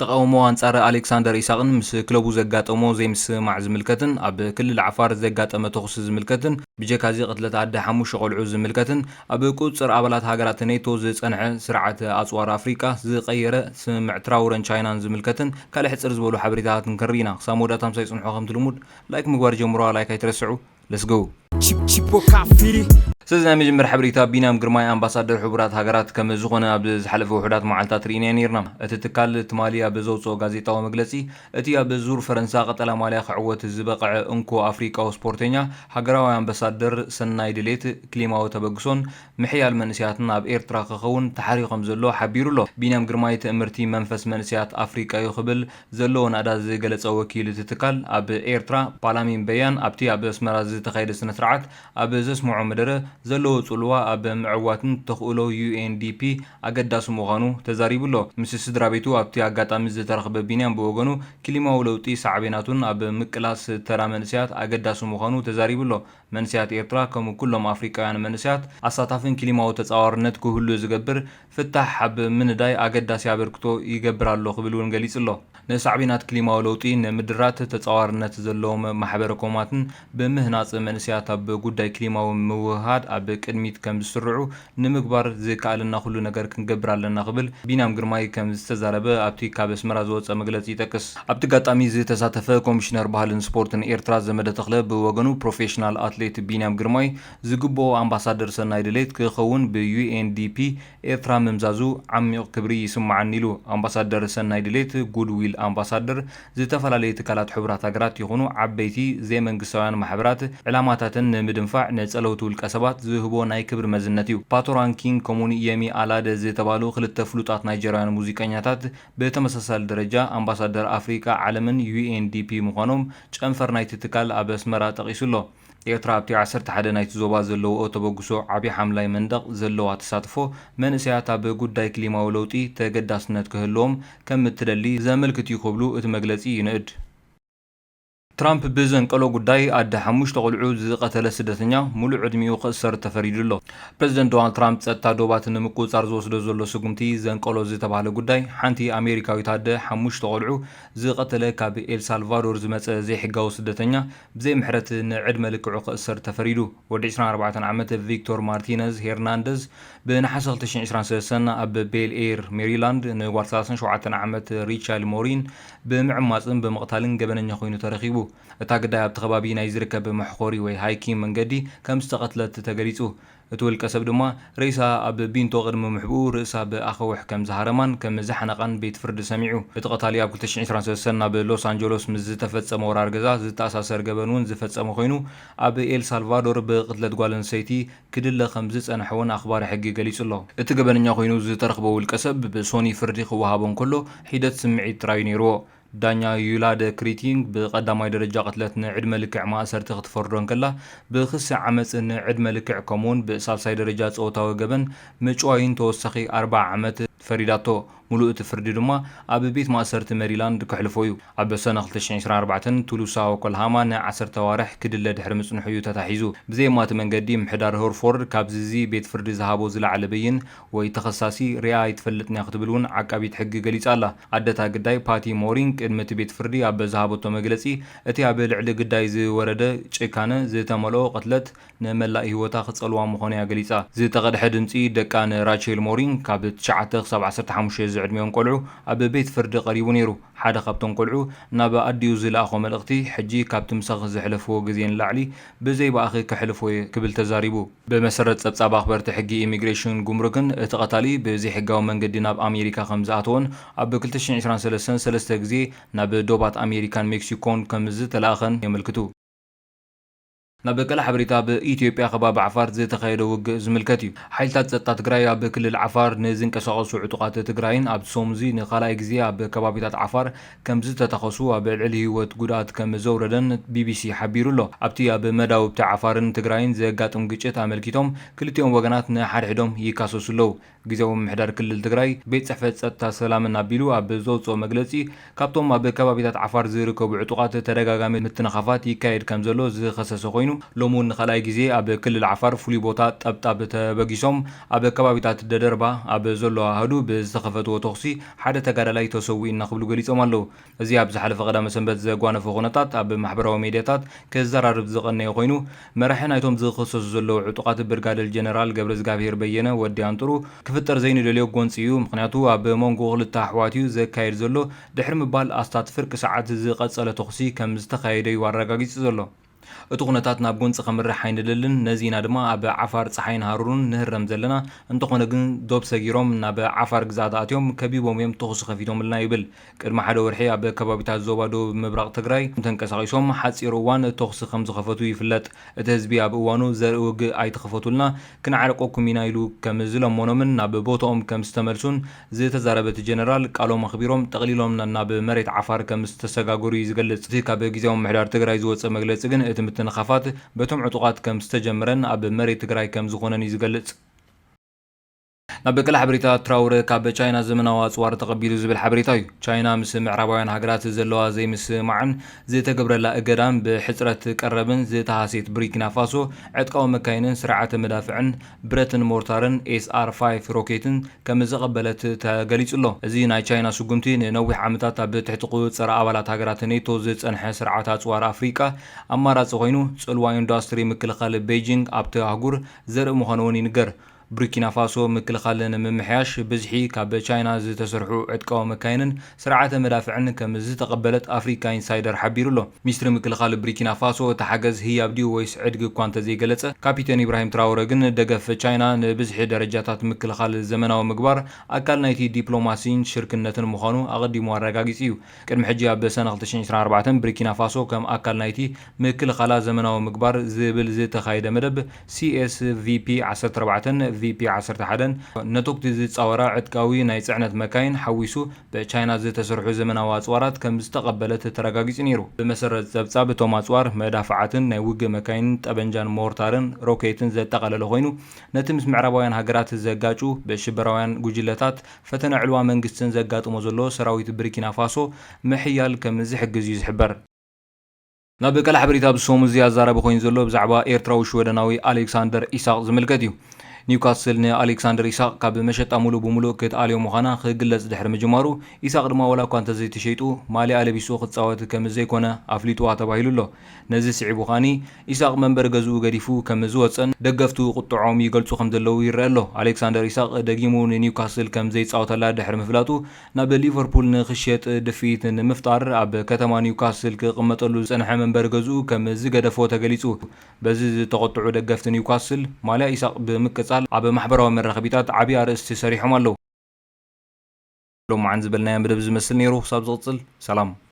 ተቓውሞ ኣንጻር ኣሌክሳንደር ኢሳቕን ምስ ክለቡ ዘጋጠሞ ዘይምስምማዕ ዝምልከትን ኣብ ክልል ዓፋር ዘጋጠመ ተኹሲ ዝምልከትን ብጀካዚ ቅትለት ኣደ ሓሙሽተ ቆልዑ ዝምልከትን ኣብ ቁጽር ኣባላት ሃገራት ኔቶ ዝጸንሐ ስርዓት ኣጽዋር ኣፍሪቃ ዝቐየረ ስምምዕ ትራውረን ቻይናን ዝምልከትን ካልእ ሕጽር ዝበሉ ሓበሬታታት ክንከርብ ኢና። ክሳብ መወዳእታ ምሳይ ጽንሑ። ከምቲ ልሙድ ላይክ ምግባር ጀምሩዋ። ላይክ ኣይትረስዑ። Let's go። Chip- Chipo Kafiri. ስለዚ ናይ መጀመርያ ሓበሬታ ቢንያም ግርማይ ኣምባሳደር ሕቡራት ሃገራት ከም ዝኾነ ኣብ ዝሓለፈ ውሑዳት መዓልታት ርኢናዮ ነይርና። እቲ ትካል ትማሊ ኣብ ዘውፅኦ ጋዜጣዊ መግለፂ እቲ ኣብ ዙር ፈረንሳ ቀጠላ ማልያ ክዕወት ዝበቕዐ እንኮ ኣፍሪቃዊ ስፖርተኛ ሃገራዊ ኣምባሳደር ሰናይ ድሌት ክሊማዊ ተበግሶን ምሕያል መንእሰያትን ኣብ ኤርትራ ክኸውን ተሓሪዩ ከም ዘሎ ሓቢሩ ኣሎ። ቢንያም ግርማይ ትእምርቲ መንፈስ መንእሰያት ኣፍሪቃ እዩ ክብል ዘለዎ ናእዳ ዝገለጸ ወኪል እቲ ትካል ኣብ ኤርትራ ፓላሚን በያን ኣብቲ ኣብ ኣስመራ ዝተኻየደ ስነ ስርዓት ኣብ ዘስምዖ መደረ ዘለዎ ጽልዋ ኣብ ምዕዋትን ተኽእሎ ዩ ኤን ዲ ፒ ኣገዳሲ ምዃኑ ተዛሪቡ ኣሎ። ምስ ስድራ ቤቱ ኣብቲ ኣጋጣሚ ዝተረኽበ ቢንያም ብወገኑ ክሊማዊ ለውጢ ሳዕቤናቱን ኣብ ምቅላስ ተራ መንእሰያት ኣገዳሲ ምዃኑ ተዛሪቡ ኣሎ። መንእሰያት ኤርትራ ከምኡ ኩሎም ኣፍሪቃውያን መንእሰያት ኣሳታፍን ክሊማዊ ተጻዋርነት ክህሉ ዝገብር ፍታሕ ኣብ ምንዳይ ኣገዳሲ ኣበርክቶ ይገብር ኣሎ ክብል እውን ገሊጹ ኣሎ። ንሳዕቤናት ክሊማዊ ለውጢ ንምድራት ተጻዋርነት ዘለዎም ማሕበረ ኮማትን ብምህናጽ መንእሰያት ኣብ ጉዳይ ክሊማዊ ምውህሃድ ኣብ ቅድሚት ከም ዝስርዑ ንምግባር ዝከኣለና ኩሉ ነገር ክንገብር ኣለና ክብል ቢንያም ግርማይ ከም ዝተዛረበ ኣብቲ ካብ ኣስመራ ዝወጸ መግለጺ ይጠቅስ። ኣብቲ ኣጋጣሚ ዝተሳተፈ ኮሚሽነር ባህልን ስፖርትን ኤርትራ ዘመደ ተኽለ ብወገኑ ፕሮፌሽናል ኣትሌት ቢንያም ግርማይ ዝግብኦ ኣምባሳደር ሰናይ ድሌት ክኸውን ብ ዩ ኤን ዲ ፒ ኤርትራ ምምዛዙ ዓሚቕ ክብሪ ይስምዓኒ ኢሉ። ኣምባሳደር ሰናይ ድሌት፣ ጉድዊል ኣምባሳደር፣ ዝተፈላለዩ ትካላት ሕቡራት ሃገራት ይኹኑ ዓበይቲ ዘይመንግስታውያን ማሕበራት ዕላማታተን ንምድንፋዕ ንጸለውቲ ውልቀ ሰባት ዝህቦ ናይ ክብሪ መዝነት እዩ። ፓቶ ራንኪን ከምኡውን የሚ ኣላደ ዝተባሉ ክልተ ፍሉጣት ናይጀርያውያን ሙዚቀኛታት ብተመሳሳሊ ደረጃ ኣምባሳደር ኣፍሪቃ ዓለምን ዩ ኤን ዲ ፒ ምዃኖም ጨንፈር ናይቲ ትካል ኣብ ኣስመራ ጠቒሱ ኣሎ። ኤርትራ ኣብቲ ዓሰርተ ሓደ ናይቲ ዞባ ዘለውኦ ተበግሶ ዓቢ ሓምላይ መንደቕ ዘለዋ ተሳትፎ መንእሰያት ኣብ ጉዳይ ክሊማዊ ለውጢ ተገዳስነት ክህልዎም ከም እትደሊ ዘመልክት እዩ ክብሉ እቲ መግለጺ ይንእድ። ትራምፕ ብዘንቀሎ ጉዳይ ኣደ ሓሙሽተ ቆልዑ ዝቐተለ ስደተኛ ሙሉእ ዕድሚኡ ክእሰር ተፈሪዱ ኣሎ። ፕረዚደንት ዶናልድ ትራምፕ ጸጥታ ዶባት ንምቁጽጻር ዝወስዶ ዘሎ ስጉምቲ ዘንቀሎ ዝተባህለ ጉዳይ ሓንቲ ኣሜሪካዊት ኣደ ሓሙሽተ ቆልዑ ዝቐተለ ካብ ኤልሳልቫዶር ዝመጸ ዘይሕጋዊ ስደተኛ ብዘይ ምሕረት ንዕድመ ልክዑ ክእሰር ተፈሪዱ። ወዲ ዕስራን ኣርባዕተን ዓመት ቪክቶር ማርቲነዝ ሄርናንደዝ ብነሓሰ ክልተ ሽሕን ዕስራን ሰለስተን ኣብ ቤል ኤር ሜሪላንድ ንጓል ሰላሳን ሸውዓተን ዓመት ሪቻል ሞሪን ብምዕማጽን ብምቕታልን ገበነኛ ኮይኑ ተረኺቡ። እታ ግዳይ ኣብቲ ከባቢ ናይ ዝርከብ መሕኾሪ ወይ ሃይኪንግ መንገዲ ከም ዝተቐትለት ተገሊጹ። እቲ ውልቀ ሰብ ድማ ሬሳ ኣብ ቢንቶ ቅድሚ ምሕብኡ ርእሳ ብኣኻውሕ ከም ዝሃረማን ከም ዝሓነቓን ቤት ፍርዲ ሰሚዑ። እቲ ቀታሊ ኣብ ክልተ ሽሕን ዕስራን ሰለስተን ናብ ሎስ ኣንጀሎስ ምስ ዝተፈጸመ ወራር ገዛ ዝተኣሳሰር ገበን እውን ዝፈጸመ ኮይኑ ኣብ ኤል ሳልቫዶር ብቕትለት ጓል ኣንስተይቲ ክድለ ከም ዝጸንሐ እውን ኣኽባሪ ሕጊ ገሊጹ ኣሎ። እቲ ገበነኛ ኮይኑ ዝተረኽበ ውልቀ ሰብ ብሶኒ ፍርዲ ክወሃቦ እንከሎ ሒደት ስምዒት ጥራዩ ነይርዎ። ዳኛ ዩላደ ክሪቲንግ ብቐዳማይ ደረጃ ቅትለት ንዕድመ ልክዕ ማእሰርቲ ክትፈርዶ እንከላ፣ ብክሲ ዓመጽ ንዕድመ ልክዕ ከምኡውን ብሳልሳይ ደረጃ ጾታዊ ገበን ምጭዋይን ተወሳኺ ኣርባዓ ዓመት ፈሪዳቶ። ሙሉእ እቲ ፍርዲ ድማ ኣብ ቤት ማእሰርቲ ሜሪላንድ ከሕልፎ እዩ። ኣብ ሰነ ክልተ ሽሕን ዕስራን ኣርባዕተን ቱሉሳ ኦኮልሃማ ንዓሰርተ ኣዋርሕ ክድለ ድሕሪ ምጽንሑ እዩ ተታሒዙ። ብዘየማቲ መንገዲ ምሕዳር ሆርፎርድ ካብዚ እዚ ቤት ፍርዲ ዝሃቦ ዝለዓለ ብይን ወይ ተኸሳሲ ሪኣ ኣይትፈልጥን እያ ክትብል እውን ዓቃቢት ሕጊ ገሊጻ ኣላ። ኣደታ ግዳይ ፓቲ ሞሪን ቅድሚ እቲ ቤት ፍርዲ ኣብ ዝሃበቶ መግለጺ፣ እቲ ኣብ ልዕሊ ግዳይ ዝወረደ ጭካነ ዝተመልኦ ቅትለት ንመላእ ህይወታ ክጸልዋ ምዃኑ እያ ገሊጻ። ዝተቐድሐ ድምጺ ደቃ ንራቸል ሞሪን ካብ ትሽዓተ ክሳብ ዓሰርተ ሓሙሽተ ዝዕድሚኦም ቆልዑ ኣብ ቤት ፍርዲ ቀሪቡ ነይሩ። ሓደ ካብቶም ቆልዑ ናብ ኣዲኡ ዝለኣኾ መልእኽቲ፣ "ሕጂ ካብቲ ምሳኺ ዘሕለፍዎ ግዜ ንላዕሊ ብዘይ ብኣኺ ከሕልፎ እየ" ክብል ተዛሪቡ። ብመሰረት ጸብጻብ ኣኽበርቲ ሕጊ ኢሚግሬሽን ጉምሩክን፣ እቲ ቀታሊ ብዘይሕጋዊ መንገዲ ናብ ኣሜሪካ ከም ዝኣተወን ኣብ ክልተ ሽሕን ዕስራን ሰለስተን ሰለስተ ግዜ ናብ ዶባት ኣሜሪካን ሜክሲኮን ከም ዝተላእኸን የመልክቱ። ናብ ካልእ ሓበሬታ፣ ኣብ ኢትዮጵያ ከባቢ ዓፋር ዝተኻየደ ውግእ ዝምልከት እዩ። ሓይልታት ጸጥታ ትግራይ ኣብ ክልል ዓፋር ንዝንቀሳቐሱ ዕጡቓት ትግራይን ኣብ ሶሙዚ ንኻልኣይ ግዜ ኣብ ከባቢታት ዓፋር ከም ዝተተኸሱ ኣብ ልዕሊ ህይወት ጉድኣት ከም ዘውረደን ቢ ቢ ሲ ሓቢሩ ኣሎ። ኣብቲ ኣብ መዳውብቲ ዓፋርን ትግራይን ዘጋጥም ግጭት ኣመልኪቶም ክልቲኦም ወገናት ንሓድሕዶም ይካሰሱ ኣለዉ። ግዝያዊ ምምሕዳር ክልል ትግራይ ቤት ጽሕፈት ጸጥታ ሰላምን ኣቢሉ ኣብ ዘውጽኦ መግለጺ፣ ካብቶም ኣብ ከባቢታት ዓፋር ዝርከቡ ዕጡቓት ተደጋጋሚ ምትንኻፋት ይካየድ ከም ዘሎ ዝኸሰሰ ኮይኑ፣ ሎሚ እውን ንኻልኣይ ግዜ ኣብ ክልል ዓፋር ፍሉይ ቦታ ጠብጣብ ተበጊሶም ኣብ ከባቢታት ደደርባ ኣብ ዘሎ ኣሃዱ ብዝተኸፈትዎ ተኹሲ ሓደ ተጋዳላይ ተሰዊኡ እናክብሉ ገሊጾም ኣለዉ። እዚ ኣብ ዝሓለፈ ቀዳመ ሰንበት ዘጓነፈ ኩነታት ኣብ ማሕበራዊ ሜድያታት ክዘራርብ ዝቐነየ ኮይኑ፣ መራሒ ናይቶም ዝኸሰሱ ዘለዉ ዕጡቓት ብርጋደል ጀነራል ገብረዝጋብሄር በየነ ወዲ ኣንጥሩ ክፍጠር ዘይንደልዮ ጎንፂ እዩ፣ ምክንያቱ ኣብ መንጎ ክልተ ኣሕዋት እዩ ዘካየድ ዘሎ ድሕሪ ምባል ኣስታት ፍርቂ ሰዓት ዝቐጸለ ተኹሲ ከም ዝተኻየደ እዩ ኣረጋጊጹ ዘሎ። እቲ ኩነታት ናብ ጎንፂ ከምርሕ ኣይንደልን፣ ነዚ ኢና ድማ ኣብ ዓፋር ፀሓይን ሃሩርን ንህረም ዘለና። እንተኾነ ግን ዶብ ሰጊሮም ናብ ዓፋር ግዝኣት ኣትዮም ከቢቦም እዮም ተኹሲ ከፊቶምልና ይብል። ቅድሚ ሓደ ወርሒ ኣብ ከባቢታት ዞባ ደቡብ ምብራቕ ትግራይ ተንቀሳቒሶም ሓፂር እዋን ተኹሲ ከም ዝኸፈቱ ይፍለጥ። እቲ ህዝቢ ኣብ እዋኑ ዘርኢ ውግእ ኣይትኸፈቱልና፣ ክንዓርቀኩም ኢና ኢሉ ከም ዝለመኖምን ናብ ቦታኦም ከም ዝተመልሱን ዝተዛረበ እቲ ጀነራል፣ ቃሎም ኣኽቢሮም ጠቕሊሎም ናብ መሬት ዓፋር ከም ዝተሰጋገሩ እዩ ዝገልጽ። እቲ ካብ ግዝያዊ ምምሕዳር ትግራይ ዝወጸ መግለጺ ግን እቲ ምትንኻፋት በቶም ዕጡቓት ከም ዝተጀመረን ኣብ መሬት ትግራይ ከም ዝኾነን እዩ ዝገልጽ። ናብ ቀለ ሓበሬታ፣ ትራውረ ካብ ቻይና ዘመናዊ ኣጽዋር ተቐቢሉ ዝብል ሓበሬታ እዩ። ቻይና ምስ ምዕራባውያን ሃገራት ዘለዋ ዘይምስማዕን ዝተገብረላ እገዳን ብሕጽረት ቀረብን ዝተሃሴት ብሪኪና ፋሶ ዕጥቃዊ መካይንን ስርዓተ መዳፍዕን ብረትን ሞርታርን ኤስ ኣር ፋይቭ ሮኬትን ከም ዘቐበለት ተገሊጹ ኣሎ። እዚ ናይ ቻይና ስጉምቲ ንነዊሕ ዓመታት ኣብ ትሕቲ ቁጽጽር ኣባላት ሃገራት ኔቶ ዝጸንሐ ስርዓት ኣጽዋር ኣፍሪቃ ኣማራጺ ኮይኑ፣ ጽልዋ ኢንዱስትሪ ምክልኻል ቤጂንግ ኣብቲ ኣህጉር ዘርኢ ምዃኑ እውን ይንገር። ቡርኪና ፋሶ ምክልኻል ንምምሕያሽ ብዝሒ ካብ ቻይና ዝተሰርሑ ዕጥቃዊ መካይንን ስርዓተ መዳፍዕን ከም ዝተቐበለት ኣፍሪካ ኢንሳይደር ሓቢሩ ኣሎ። ሚኒስትሪ ምክልኻል ቡርኪና ፋሶ እቲ ሓገዝ ህያብ ድዩ ወይስ ዕድጊ እኳ እንተዘይገለጸ፣ ካፒቴን ኢብራሂም ትራውረ ግን ደገፍ ቻይና ንብዝሒ ደረጃታት ምክልኻል ዘመናዊ ምግባር ኣካል ናይቲ ዲፕሎማሲን ሽርክነትን ምዃኑ ኣቐዲሙ ኣረጋጊጹ እዩ። ቅድሚ ሕጂ ኣብ ሰነ ክልተ ሽሕን ዕስራን ኣርባዕተን ቡርኪና ፋሶ ከም ኣካል ናይቲ ምክልኻላ ዘመናዊ ምግባር ዝብል ዝተኻየደ መደብ ሲ ኤስ ቪ ፒ ዓሰርተ ኣርባዕተን ቪ ፒ ዓሰርተ ሓደን ነተጉቲ ዝጻወራ ዕጥቃዊ ናይ ጽዕነት መካይን ሓዊሱ ብቻይና ዝተሰርሑ ዘመናዊ ኣጽዋራት ከም ዝተቐበለት ተረጋጊጹ ነይሩ። ብመሰረት ጸብጻብ፣ እቶም ኣጽዋር መዳፍዓትን ናይ ውግእ መካይንን ጠበንጃን ሞርታርን ሮኬትን ዘጠቓለለ ኮይኑ፣ ነቲ ምስ ምዕራባውያን ሃገራት ዘጋጩ ብሽበራውያን ጉጅለታት ፈተነ ዕልዋ መንግስትን ዘጋጥሞ ዘሎ ሰራዊት ቡርኪና ፋሶ ምሕያል ከም ዝሕግዝ እዩ ዝሕበር። ናብ ቀለ ሓበሬታ፣ ኣብ ሰሙን እዚ ኣዛራቢ ኮይኑ ዘሎ ብዛዕባ ኤርትራዊ ሽወደናዊ ኣሌክሳንደር ኢሳቕ ዝምልከት እዩ። ኒውካስል ንኣሌክሳንደር ኢሳቕ ካብ መሸጣ ሙሉእ ብሙሉእ ክትኣልዮ ምዃና ክግለጽ ድሕሪ ምጅማሩ፣ ኢሳቕ ድማ ዋላ እኳ እንተዘይተሸይጡ ማልያ ለቢሱ ክጻወት ከም ዘይኮነ ኣፍሊጥዋ ተባሂሉ ኣሎ። ነዚ ስዒቡ ከኣኒ ኢሳቕ መንበሪ ገዝኡ ገዲፉ ከም ዝወጸን ደገፍቱ ቁጥዖም ይገልጹ ከም ዘለዉ ይረአ ኣሎ። ኣሌክሳንደር ኢሳቕ ደጊሙ ንኒውካስል ከም ዘይጻወተላ ድሕሪ ምፍላጡ፣ ናብ ሊቨርፑል ንኽሸጥ ድፍኢት ንምፍጣር ኣብ ከተማ ኒውካስል ክቕመጠሉ ዝጸንሐ መንበሪ ገዝኡ ከም ዝገደፎ ተገሊጹ። በዚ ዝተቖጥዑ ደገፍቲ ኒውካስል፣ ማልያ ኢሳቕ ብምቅጻል ኣብ ማሕበራዊ መራኸቢታት ዓቢ ኣርእስቲ ሰሪሖም ኣለዉ። ሎማዓን ዝበልናዮ መደብ ዝመስል ነይሩ። ክሳብ ዝቕጽል፣ ሰላም።